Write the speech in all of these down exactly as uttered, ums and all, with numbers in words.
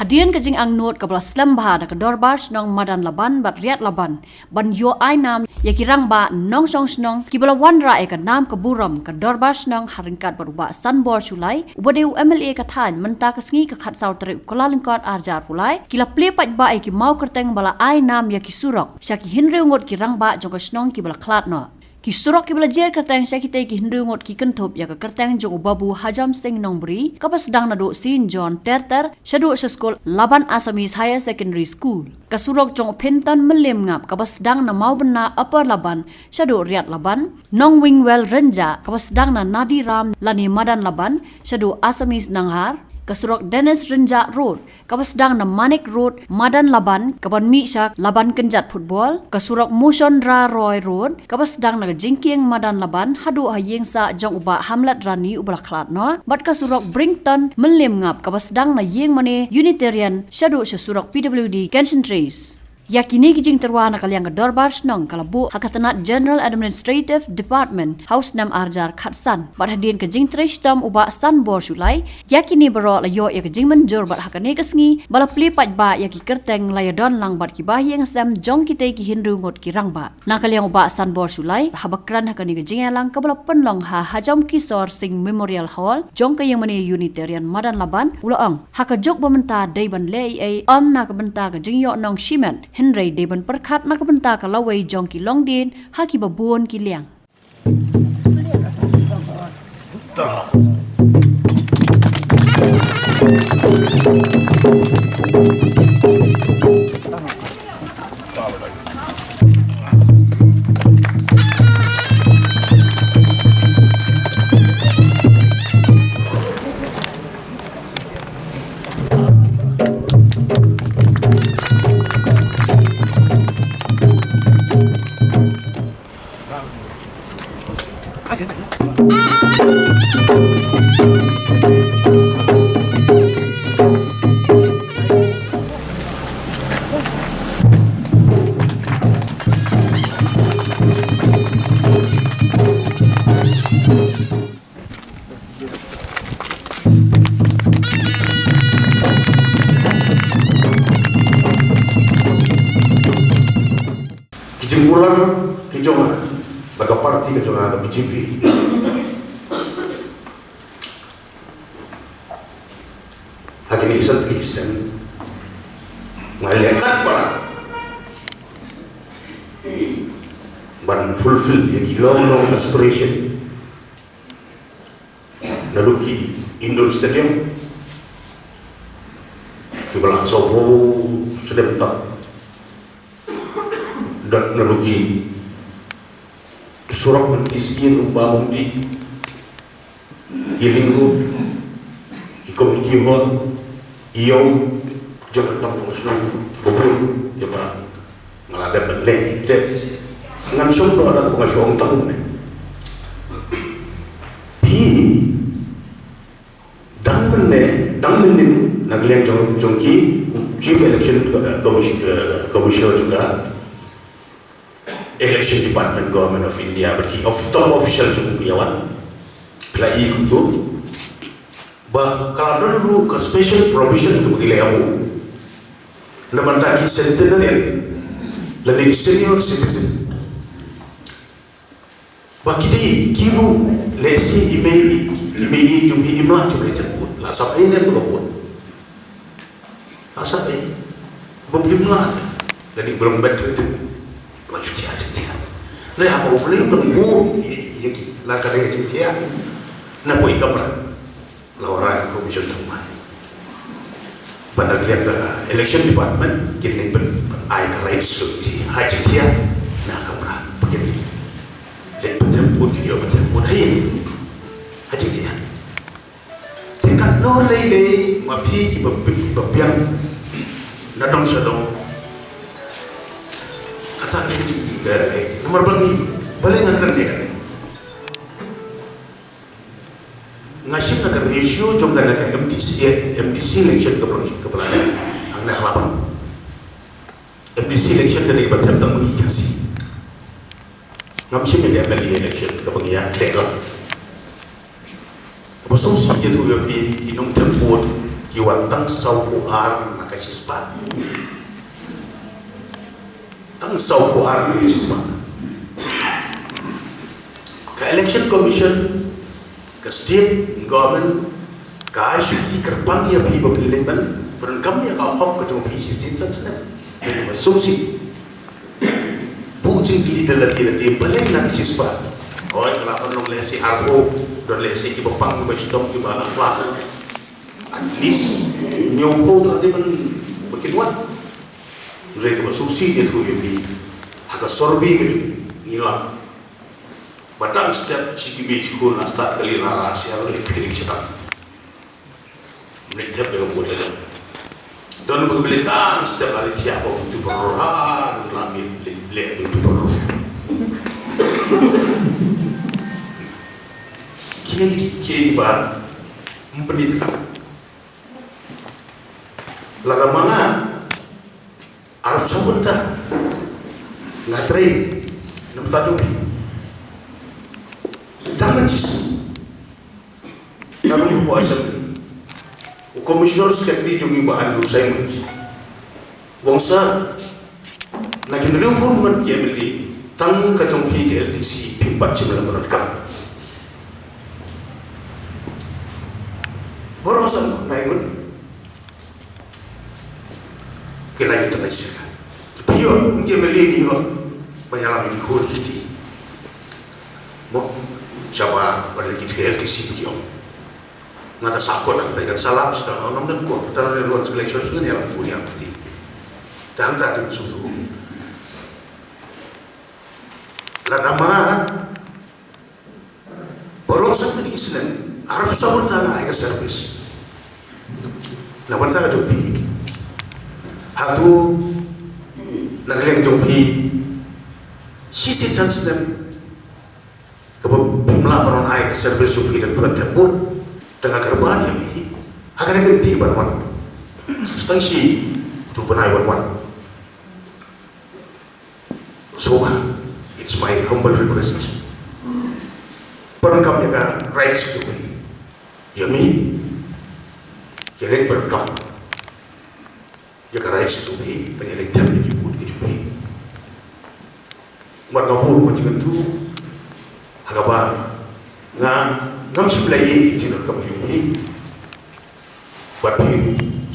Hadien ka jingangnud kaba la slem bha da ka Dorbar Shnong Madan Laban bad Riat Laban ban ïoh ai nam ïa ki rangbah nongshong shnong kiba la wanrah ïa ka nam ka burom, ka Dorbar Shnong ha ryngkat bad u Bah Sanbor Shullai uba dei u M L A ka thaiñ mynta ka sngi ka khatsaw tarik u Kyllalyngkot arhajar arphew lai ki la plie paidbah ïa ki maw kyrteng ba la ai nam ïa ki surok sha ki hynriew ngut ki rangbah jong ka shnong kiba la khlad noh. Ki surok kiba la jer kyrteng sha kitei ki hynriew ngut ki kynthup ïa ka kyrteng jong u Babu Hajam Singh Nongbri kaba sdang naduh Saint John Terter shaduh sha skul Laban Assamese Higher Secondary School. Ka surok jong u Phinton Mylliemngap kaba sdang na Mawbynna Upper Laban shaduh Riat Laban, Nongwingwel Rynjah kaba sdang na Nadiram lane Madan Laban shaduh Assamese Nanghar, ka surok Dennis Rynjah Road kaba sdang na Manik Road, Madan Laban, kaban mih sha Laban Kynjat Football, ka surok Mushondra Roy Road kaba sdang na ka jingkieng Madan Laban haduh ha ïing sah jong u Bah Hamlet Rani uba la khlad noh, bad ka surok Brington Mylliemngap kaba sdang na ïing mane Unitarian shaduh sha surok P W D Kenshin Trace. Ïa kine ki jingtyrwa na ka liang ka Dorbar Shnong ka la buh ha ka tnat General Administrative Department ha u snem arhajar khatsan. Bad hadien ka jingtrei shitom u Bah Sanbor Shullai, ïa kine baroh la ïoh ïa ka jingmynjur bad ha kane ka sngi ba la plie paidbah ïa ki kyrteng la ïadon lang bad ki bahaïing hasem jong kitei ki hynriew ngut ki rangbah. Na ka liang u Bah Sanbor Shullai haba kren ha kane ka jingïalang kaba la pynlong ha Hajom Kisor Singh Memorial Hall jong ka ïing mane Unitarian Madan Laban u la ong, ha ka juk ba mynta dei ban leh ei ei ym na ka bynta ka jingïoh nong shimet, hynrei dei ban pyrkhat na ka bynta ka lawei jong ki longdien ha kiba bun ki liang. Ki jingkular ki jong nga bad ka parti ka jong nga ka B J P ha kine ki san tylli ki snem, nga leh katba lah ban fulfill ïa ki long long aspiration. Naduh ki indoor stadium kiba la sawphew snem tam, naduh ki surok mynta sien, umba mynta ki lyngngoh, ki community hall, ïa u jong ka kam jong shnong babun ïa ba nga la dep ban leh te ngan shong noh da ba nga shong tam ne. Phi dang mynne dang mynnin na ka liang jong jong ki chief election, uh, commission, uh, commissioner jong ka election department, Government of India, bad ki of top official jong u ki ïa wan pla i kumtu. Ba ka la don ruh ka special provision kaba ki leh ha u na bynta ki centenarian lane ki senior citizen. Ba ki dei ki ruh lehse i mei i mei i jong i im lah jong i thep vote, la sap ei ne to ka vote. La sap ei. Ba blim lah. Lane ba long bedridden. La jingthiah jingthiah. Lane haba u Blei u dang buh ïa ki la ka dei jingthiah. Na poi kamra. La warai provision tang mai. Ban da liang ka election department kin leit ban ban ai ka rights to ki ha jingthiah na kamra. Ba kin leit ban thep vote ki ïoh ban thep vote ha ïing ha jingthiah. Te katno lei lei ma phi kiba, kiba biang na dong sha dong. Kata ka jingthiah lei namar ba ngi balei ngan kren ïa kane. Nga shim na ka ratio jong ka na ka M D C, M D C election ka plang ka plang. Ang na halapan. M D C election ka dei ba thep tang ki Khasi. Ngam shim na ka M L A election ka bang ya klek lang. Ka ba song si ïa tu ïa ki nong thep vote. Ki wan tang saw phew ar na ka shispah. Tang saw phew ar na ka shispah. Ka Election Commission, ka State Government, ka ai shuti kyrpang ïa phi ba phin leit ban pyndonkam ïa ka hok ka jong phi shi sien san snem. Phi ba sngewsih. Buh jingkylli da lade lade, balei na ka shispah? Hooid, ka la ban long lehse arphew, don lehse kiba pang, kiba shitom, kiba la khlad. At least hynñiewphew te la dei ban, ba kin wan. Hynrei kaba sngewsih ïathuh ïa phi, ha ka survey ka jong ngi, ngi lap ba dang step shi ki mei shi khun la start kali la ra sia la leh picnic shatang. Mlei thep de ka bud de. Don ba ka bylli tang step la leit thiah ba u tu paralok ha, don la mei leh leh ba u tu paralok. Kine ki dei kiei ba ym pynit ka. Lada ma nga arphew saw bynta nga trei na bynta jong phi. Dang mynjur nga rung hapoh Assembly. U Commissioner Secretary jong ngi Bah Andrew Simons u ong, Sir, na ki hynriewphew ngut ki M L A, tang ka jong phi ka L T C phim pat shym la pyndonkam. Baroh sa nai ngut ki la ïoh tang ïa sha ka. Phi ïoh, ki M L A ki ïoh ban ïalam ïa ki khun ki kti. Mo, shaba ban leit ki L T C ki ïoh. Nga da sa kot hangta, kan sa lap sdang, ngam da kot, ta la leh ruh sa election, ngan ïalam khun ïalam kti. Te hangta dei shu tu. Lada ma baroh sa kine ki snem arphew saw bynta nga ai ka service na bynta ka jong phi. Hato na ka liang jong phi, shisien san snem kaba phim lah ban ai ka service jong phi, da phi wan thep vote? Te nga kyrpad ïa phi, ha kane ka lynti ban wan, sdang shi tu bnai ban wan. Sngewbha, it's my humble request. Pyndonkam ïa ka rights jong phi. Ïa mi, ïa leit pyndonkam ïa ka rights jong phi, ban ïa leit thep ïa ki vote ki jong phi. Mar nga bun ban jingkyntu ha kaba nga ngam shym la ïohi ïa ka jingdonkam jong phi. Bad phi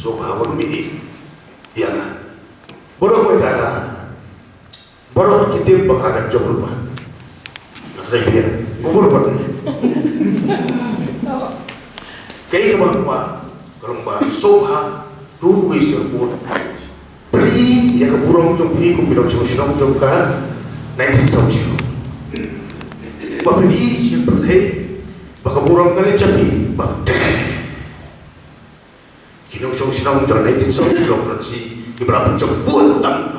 sngewbha ban ym ïohi ïa nga. Baroh kawei ka, baroh ki tip ba nga la dep jop lypa. Nga sa ïa, baroh kawei. Kaei kaba nga kwah ka long ba sngewbha, don't waste your vote. Plie ïa ka burom jong phi kum ki nongshong shnong jong ka nineteen seventy-seven. Ba plie ïa ka pyrthei ba ka burom ka leit sha phi ba phi. Ki nongshong shnong jong nineteen seventy-seven, kiba la pynjop bun tam